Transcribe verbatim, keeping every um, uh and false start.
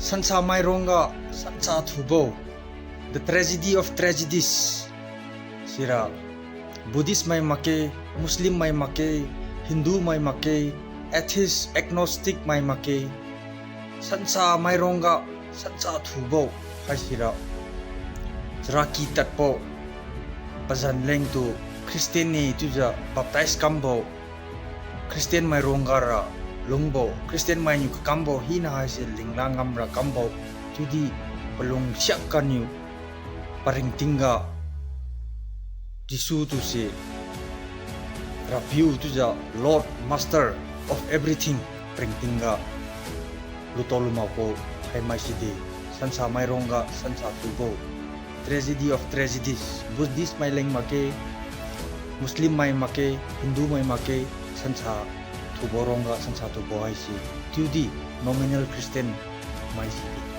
Sansa mai rongga sansa thubo, the tragedy of tragedies. Sira Buddhist mai makge, Muslim mai makge, Hindu mai makge, atheist, agnostic mai makge, sansa mai rongga sansa thubo haisira, charaki tadbo, pazan lengtu Christian ne chiujiu baptize kambo, Christian mai rongga ra lungbo, Christian mainiu kakambo hina haise lingla ngamra kambo, chiudi palung siak ganiu paringtingga Jesu tuse Rapiu chiujiu Lord, Master of everything, paringtingga lutao lumakbo haimai side, sansa mai rongga sansa thubo, tragedy of tragedies, Buddhist mai leng makge, Muslim mai makge, Hindu mai makge, sansa thubo rongga sansa thubo haise, chiudi nominal Christian mai side.